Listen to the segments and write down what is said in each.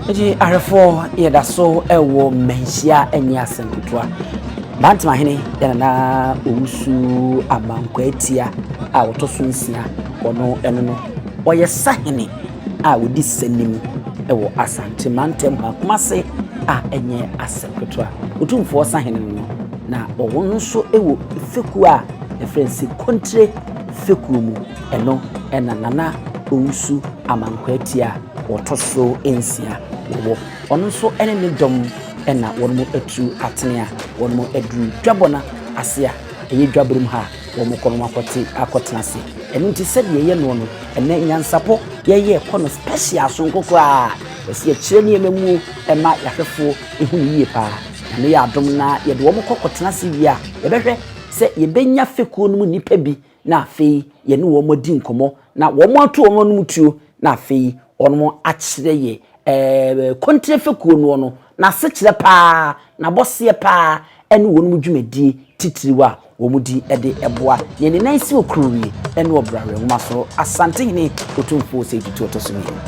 Enti ahwɛfoɔ yɛda so wɔ mmanhyia nyɛ asɛm ketewa. Bantamahene yɛ Nana Owusu Amankwaatia a ɔtɔ so nsia, ɔno ɛno no. Ɔyɛ sahene a ɔdi sanim wɔ Asante mantam ha, Kumase a ɛnyɛ asɛm ketewa. Otumfoɔ sahene no no, na ɔno nso wɔ fekuo a yɛfrɛ no sɛ Kontire fekuo mu. Ɛno na Nana Owusu Amankwaatia a ɔtɔ so nsia wɔ. Ɔno nso ne ne dɔm na wɔatu atene a wɔaduru dwabɔ no ase a ɛyɛ dwaberem ha a wɔkɔ no akɔte akɔtena ase. Ɛno nti sɛdeɛ ɛyɛ noɔ no, ɛnnɛ nyansapɔ yɛyɛ kɔ no special sononko koraa. Yɛsɛ yɛkyerɛ nneɛma mu ma yɛahwɛfoɔ hu no yie paa. Nyame yɛ adom na yɛde wɔn kɔ kɔtena ase wie a, yɛbɛhwɛ sɛ yɛbɛnya fekuo no mu nnipa bi na afei yɛne wɔn adi nkɔmmɔ, na wɔato wɔn anom tuo, na afei wɔakyerɛ yɛ ɛɛ kontire fekuo noɔ no, n'asekyerɛ paa, n'abɔseɛ paa, ɛne wɔn dwumadie titiriw a wɔdi de boa nea ne nan si wɔ Kurowie ne Ɔbrawe Nwoma so Asantehene Otumfoɔ Osei Tutu Ɔtɔ So Mmienu.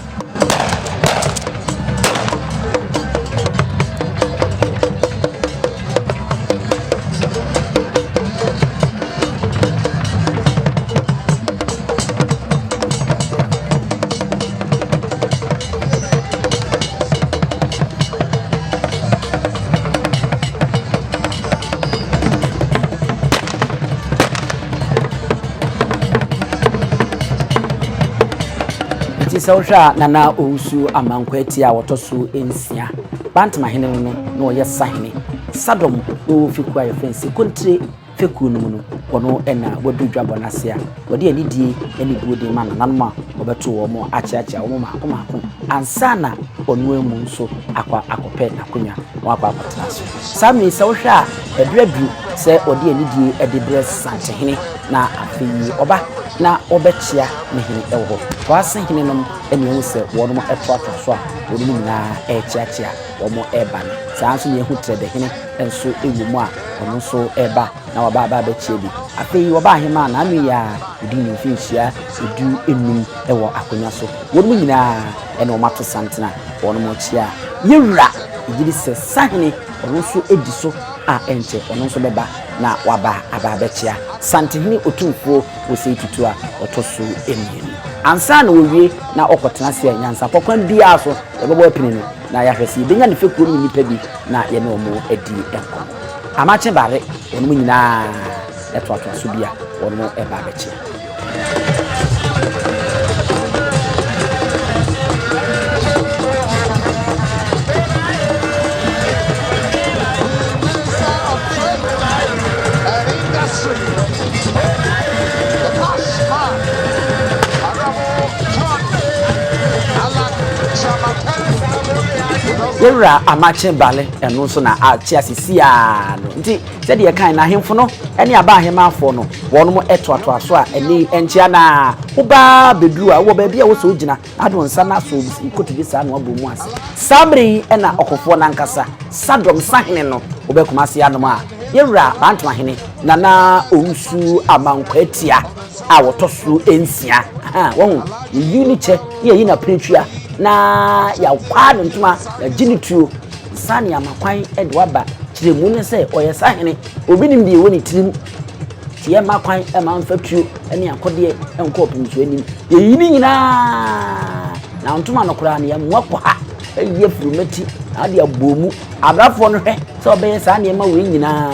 Nti sɛ wohwɛ a Nana Owusu Amankwaa a wɔtɔ so nsia Bantamahene no no na ɔyɛ sahene. Sadom na ɔwɔ fekuo a yɛfrɛ no Sekontire fekuo no mu no, ɔno na wadu dwabɔ no ase a wɔde anidie ne buo de ma nananom a wɔbɛto wɔn akyeakyea wɔn mmaako mmaako ansa na ɔno amu nso akɔ akɔpɛ n'akonnwa na wakɔ akɔtena so. Saa mmerɛ yi sɛ wohwɛ a ɛberɛ aduru sɛ wɔde anidie de brɛ Santehene na afei ɔba na wɔbɛkyea ne hene wɔ hɔ. Toase henenom na yɛhu sɛ wɔnom toatoa so a wɔnom nyinaa rekyeakyea wɔn reba no. Saa ara nso na yɛhu Trɛdɛhene nso wɔ mu a ɔno nso reba na waba aba abɛkyea bi. Afei wɔba ahemaa n'ano yi ara ɔdi ne mfinhyia du nnum wɔ akonnwa so. Wɔnom nyinaa na wɔn ato santene a wɔnom rekyea yɛn wura. Yɛgye di sɛ Sahene ɔno nso di so a ɛnkyɛ ɔno nso bɛba na waba aba abɛkyea Santehene Otumfoɔ Osei Tutu a ɔtɔ so mmienu. Ansa na wɔwie na ɔkɔtena ase a, nyansapɔ kwan biara so yɛbɛbɔ apini no na yɛahwɛ sɛ yɛbɛnya ne fekuo no mu nnipa bi na yɛne wɔn adi nkɔmmɔ. Amakye Bare, wɔnom nyinaa toatoa so bi a wɔnom reba abɛkyea. Yɛwura Amakye Bale ɛno nso na ate ase siaa no nti sɛdeɛ ɛkae no ahemfo no ne aba ahemaafoɔ no wɔnom toatoa so a ɛne ɛnkyea na wobaa bɛduru a wɔ baabi a wosɛ wogyina Ade wo nsa no asɔ wo kotodwe saa na wabɔ mu ase. Saa bere yi na ɔkofoɔ no ankasa, Sadom sahene no, wobɛ Kumasi anom a, yɛn wura Bantamahene Nana Owusu Amankwaatia a wɔtɔ so nsia. Aha, wahu, yɛyi ne kyɛ na yɛyi n'apiretwia na yɛakwaa ne ntoma, yɛagye ne tuo, nsa ne ama kwan de waba kyerɛmu ne sɛ ɔyɛ sahene. Obi nim deɛ ɛwɔ ne tirim. Nti yɛmma kwan ma mfa tuo ne akodeɛ nkɔ ɔpem so anim. Yɛyi ne nyinaa na ntoma no koraa no yɛmmoa kɔ ha ayi afiri mmati na ade abɔ mu. Abrafoɔ no hwɛ sɛ ɔbɛyɛ saa nneɛma wei nyinaa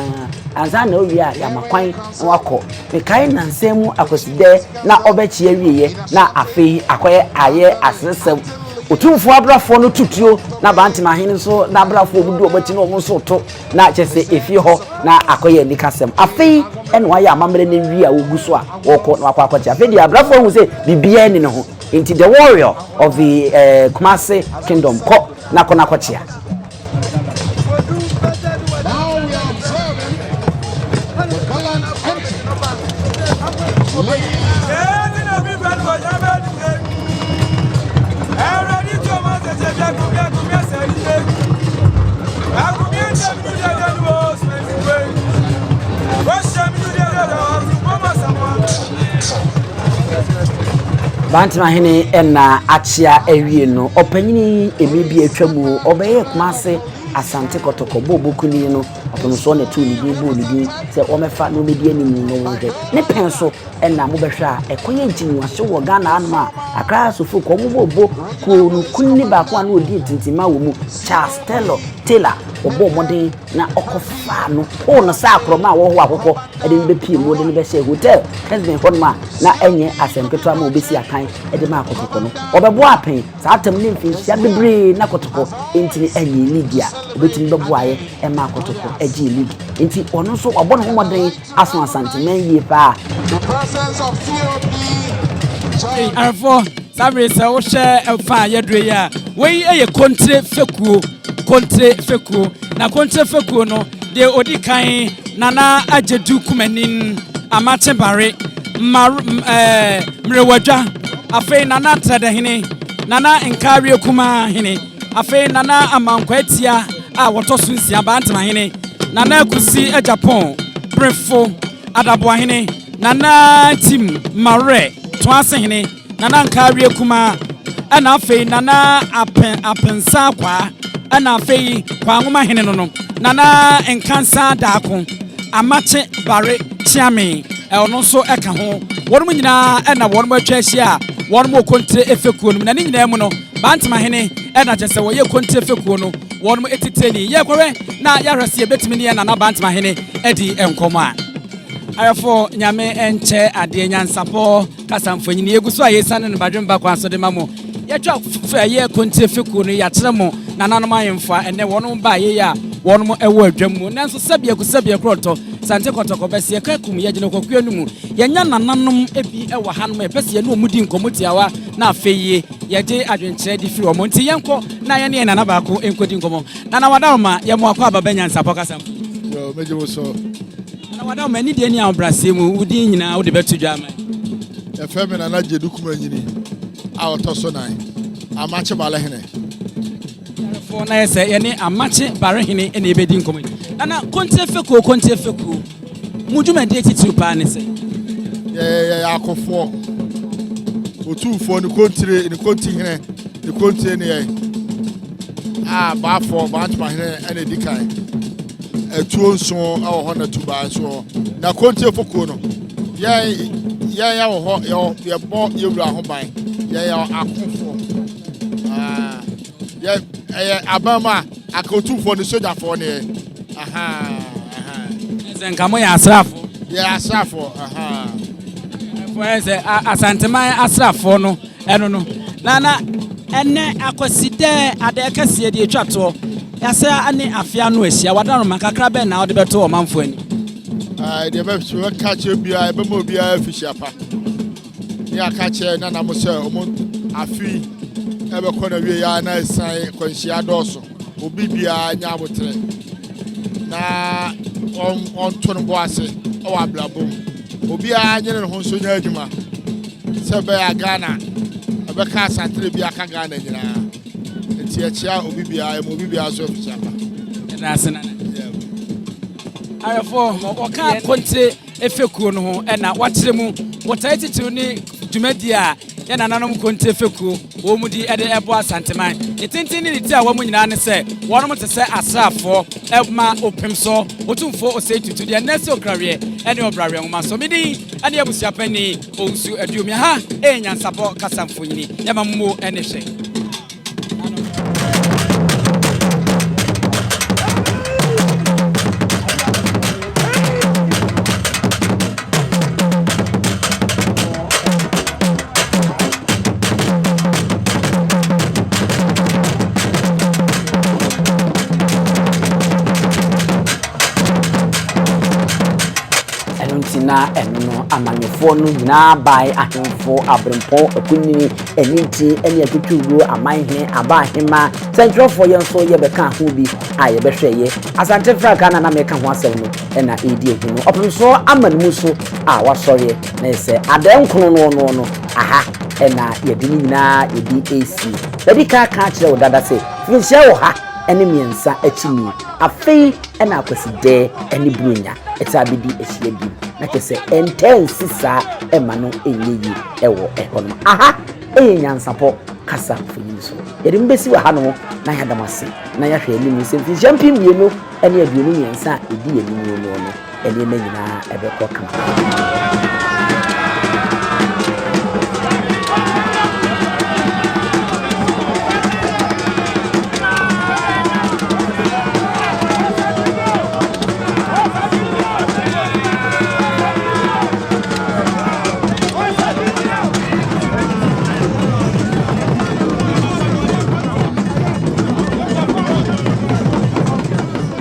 ansa na owie a yɛama kwan na wakɔ. Mekae nnansa mu akwasidɛ na ɔbɛkye awieɛ na afei akɔyɛ ayɛ aseresɛm. Otumfoɔ abrafoɔ no to tuo na Bantemahene nso n'abrafoɔ a wɔdi wɔn akyi no wɔn nso to. Na kyerɛ sɛ efie hɔ na akɔyɛ anikasɛm. Afei na wɔayɛ amammerɛ no awie a wɔgu so a wɔrekɔ na wɔakɔ akɔkyɛ. Afei deɛ abrafo ahu sɛ biribiara nni ne ho. Nti the warrior of the eh, Kumasi kingdom kɔ na kɔ na kɔkyea. Now we are observing the gallant entry. Ladies. Bantamahene na akyea awie no, ɔpanyini yi emi bi atwa mu, ɔbɛyɛɛ Kumase Asante Kɔtɔkɔ bɔɔlbɔ no, ɔpemsoɔ na ɛtoo ne din bɔɔ ne din sɛ wɔmmɛfa na wɔmmɛdi anim na wɔnhwɛ. Ne pɛn so na mobɛhwɛ a ɛkɔyɛ nkyiniwahyew wɔ Ghana hanom a Accra Asofo kɔ wɔn bɔɔlbɔ kuo no kunini baako a na ɔdi ntintimma wɔ mu, Charles Taylor, Taylor, ɔbɔɔ mmɔden na ɔkɔfaa no hoo no sɛ akorɔma a wɔhoa akokɔ de no bɛpie mu de no bɛhyɛɛ hotel Kensington hɔnom a na ɛnyɛ asɛm ketewa ma wɔbɛsi akan de maa kɔtɔkɔ no. Wɔbɛboa apɛn saa tam ne mfinhyia bebree na kɔtɔkɔ ntumi anyee league a wɔbɛtumi bɛboaeɛ maa kɔtɔkɔ gyee league. Nti ɔno nso wabɔ ne ho mmɔden aso Asanteman yie paa. The presence of COP Ei, arefoɔ, saa bere sɛ wohwɛ ɛfa a yɛdure yi a, wei yɛ kontire fekuo, kontire fekuo. Na kontire fekuo no, deɛ ɔdi kan Nana Agyedu Kumanin, Amakye Bare, Mar, ɛɛ, Mmerewadwa, afei Nana Trɛdɛhene, Nana Nkaawie Kumaa Hene, afei Nana Amankwa Atia a wɔtɔ so nsia, Bantamahene, Nana Akusi Agyapong, Brefo, Adaboahene, Nana Ntim Mawerɛ, Toasehene, Nana Nkaawie Kumaa, ɛna afei Nana Apen Apensa Akwaa, ɛna afei Kwaanwoma Hene no no, Nana Nkansa Daako, Amakye Bare Kyeame, ɔno nso ɛka ho. Wɔnom nyinaa ɛna wɔnom atwa ahyia a wɔnom wɔ Kontire Efekuo no mu. Na ne nyinaa mu no, Bantama Hene ɛna kyerɛ sɛ wɔyɛ Kontire Fekuo no wɔnom etitireni. Yɛkɔhwɛ na yɛahwɛ sɛ yɛbɛtumi ne yɛn Nana Bantama Hene adi nkɔmmɔ a. Ayɔfo Nyame nkyɛ adeɛ nyansapɔ kasa mfonyin yɛgu so a yɛsiane no badwemba kwan so de ma mo. Yɛtwa ɛyɛ kontie fekuo no yɛakyerɛ mo nananom ahemfo a ɛnɛ wɔnom ba yɛyɛ a wɔnom ɛwɔ adwam mu. Nanso sɛbeɛ ko sɛbeɛ korɔntɔ sante kɔtɔkɔ bɛse yɛka kum yɛgyina kɔkuo no mu. Yɛnya nananom bi wɔ hanom a yɛpɛ sɛ yɛne wɔn di nkɔmmɔ tiawa na afei yie yɛgye adwenkyerɛ de firi wɔn. Nti yɛnkɔ na yɛne yɛn nana baako nkɔdi nkɔmmɔ. Nana Wadaroma, yɛmo akɔ aba bɛ nyansapɔ kasa mu. Yo, megye wo so. Nana Wadaroma, anidie ne ahobrɛaseɛ mu, wo din nyinaa wode bɛto dwa ama yɛn. Yɛfrɛ me Nana Gyedu Kumanyini a ɔtɔ so nan, Amakye Balehene. Yarefoɔ na yɛ sɛ yɛne Amakye Barehene na yɛbɛdi nkɔmmɔ yi. Nana, Kontie Fekuo, Kontie Fekuo, mo dwumadie titiriw paa ne sɛ? Yɛyɛ akofoɔ. Otumfoɔ ne kontire, ne kontihene, ne kontire ne yɛn. A baafoɔ, Bantomahene na ɛdi kan. Atuo nson wɔ hɔ na tubaa nso wɔ hɔ. Na kontire fokuo no, yɛn yɛn yɛwɔ hɔ, yɛwɔ yɛbɔ yɛwura ho ban. Yɛyɛ akofoɔ. Ah, yɛ ɛyɛ aban mu a aka otumfoɔ ne sogyafoɔ ne yɛ. Aha, aha. Sɛ nka mo yɛ asraafoɔ. Yɛ asraafoɔ. Aha. Ɛfoɔ sɛ Asanteman asraafoɔ no ɛno no. Na na ɛnɛ akwasidɛ adɛ kɛseɛ deɛ etwa toɔ. Yɛasɛ ne afe ano ahyia. Wadaroma kakra bɛn na wode bɛto ɔmanfoɔ ani? Deɛ bɛka kyerɛ biara, ɛbɛma obiara afihyia pa. Ne aka kyerɛ nana mo sɛ ɔmo afi ɛbɛkɔ na wie ya na ɛsan kwanhyia dɔɔso. Obi biara nya abotrɛ na ɔnto no bo ase ɛwɔ abrabɔ mu. Obiara nyere ne ho nso nyɛ adwuma sɛ ɛbɛyɛ a Ghana ɛbɛka asantere bi aka Ghana nyinaa. Nti ɛkyia obi biara, ɛma obi biara nso afihyia pa. Ɛda ase nana. Ayɛfoɔ wɔka kontire efekuo no ho ɛna wakyerɛ mu botae titiriw ne dwumadie a yɛn nananom kontire fekuo wɔn mu di ɛde ɛbɔ Asanteman. Ne tenten ne ne ti a wɔn nyinaa ne sɛ wɔnom te sɛ asraafoɔ ɛma opem so Otumfoɔ Osei Tutu deɛ nnɛ sɛ okraweɛ ɛne ɔbraweɛ nwoma so. Medin ɛne abusuapanin Owusu Aduomi. Ha ɛyɛ nyansapɔ kasa mfonyini. Yɛma mo ɛne hwɛ. Ɛno nti na ɛno no amanyɔfoɔ no nyinaa bae, ahemfo, aberempɔn, akunini, aninti ne atwitwiwuo, amanhene, abaahemmaa, sɛntwerɛfoɔ yɛn nso yɛbɛka ho bi a yɛbɛhwɛeɛ. Asante frankaa na na meka ho asɛm no na ɛredi ahu no. Ɔpemsoɔ ama ne mu so a wasɔreɛ na yɛ sɛ adɛɛ nkono noɔ noɔ no aha na yɛde ne nyinaa yɛde resi. Madi kan aka akyerɛ wo dada sɛ mfinhyia 103 akyi ni, afei na Akwasidɛɛ ne Buronya taa bɛdi ahyia bio. na kyerɛ sɛ ɛntaa nsi saa ɛma no nyɛ yie ɛwɔ ɛhɔ nom. Aha ɛyɛ nyansapɔ kasa mfonyin so. Yɛde mo bɛsi wɔ ha nom na yɛada mo ase na yɛahwɛ anim sɛ mfinhyia 2023 a ɛdi yɛn anim no no nneɛma nyinaa ɛbɛkɔ kama.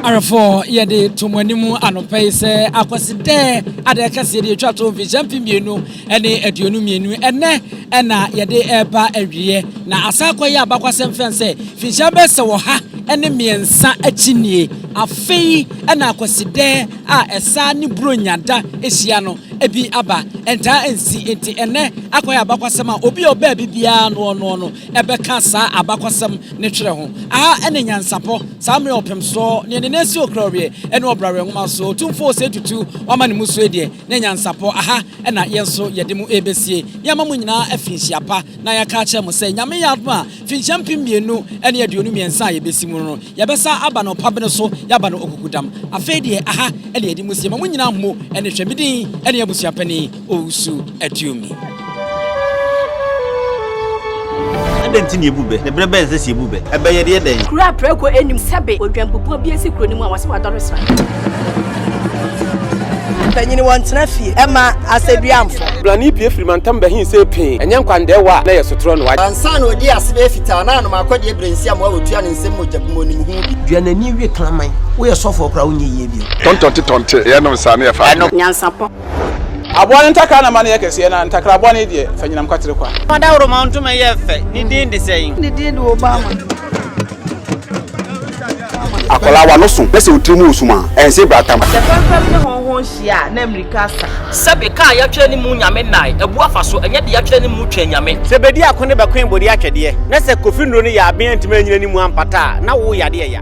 Arefo, yɛde to mo anim anɔpa yi sɛ Akwasidɛ adeɛ kɛseɛ de atwa to mfehyia 2022 ɛnɛ ɛna yɛde ɛreba awieɛ na asa akɔyɛ abakwasɛm fɛn sɛ mfinhyia bɛyɛ sɛ 103 akyi nie afei ɛna Akwasidɛ a ɛsa ne Buronya da ahyia no bi aba ɛntaa nsi nti ɛnɛ akɔyɛ abakwasɛm a obi a ɔbaa bi biara noɔ noɔ no ɛbɛka saa abakwasɛm ne twerɛ ho. Aha ɛne nyansapɔ, saa mmerɛ ɔpem soɔ, neɛ ne nan si ɔkraweɛ ɛne ɔbraweɛ nwoma so, Otumfoɔ Osei Tutu wama ne mu soe deɛ, ne nyansapɔ, aha ɛna yɛn nso yɛde mo ɛrebɛsie. Yɛama mo nyinaa afi nhyia pa, na yɛaka akyerɛ mo sɛ, Nyame yɛ adom a, finhyia 2023 a yɛbɛsi mu no, yɛbɛsa aba no ɔpabene so, yɛaba no okukudam. Afei deɛ, aha ɛna yɛde mo sie. Ma mo nyinaa mmo ɛne hwɛ. Me din ɛne Abusuapanin Owusu Aduomi. Adɛn nti na yebu bɛ? Na bere bɛn na ɛsɛ sɛ yebu bɛ? Ɛbɛ yɛde yɛ dɛn? Kuro a prako nnim sɛbe odwanbubuo bi asi kuro no mu a wɔse wadɔre sra. Mpanyin wɔntena fie mma asɛduamfo. Blani pue firi mantam bɛhe see pee, ɛnyɛ nkwandɛɛwa a na ɛyɛ sotorɔ na wagye. Ansa na ɔdii ase bɛyɛ fitaa na anom akɔdeɛ berɛ nsi amoa wɔtua ne nsam mogya bu mu ɔnim ho bi. Dua n'ani we kraman. Woyɛ sɔfoɔ koraa wonyɛ yie bio. Tɔntɔnte tɔnte, yɛnom saa na yɛfa adeɛ. Nyansapɔ. Aboa no ntakra na ma no yɛ kɛseɛ, na ntakra bɔne deɛ, fa nyinam kwatere kwa. Ɔdawuroma ntoma yɛ fɛ, ne din de sɛn? Ne din de Obama. Akwadaa w'ano so na sɛ wo tiri mu resum a, ɛnse bratam. Sɛ fɛmfɛm ne hɔnhɔn hyia a, na mmirika asa. Sɛbe ka a yɛatwerɛ ne mu Nyame nnae, abu afa so, ɛnyɛ deɛ yɛatwerɛ ne mu Twɛn Nyame. Sɛ bedi ako ne bɛkoe bode atwɛdeɛ, na sɛ Kofi nnuro no yɛ aben antumi anyina ne mu ampata a, na wo yadeɛ ya.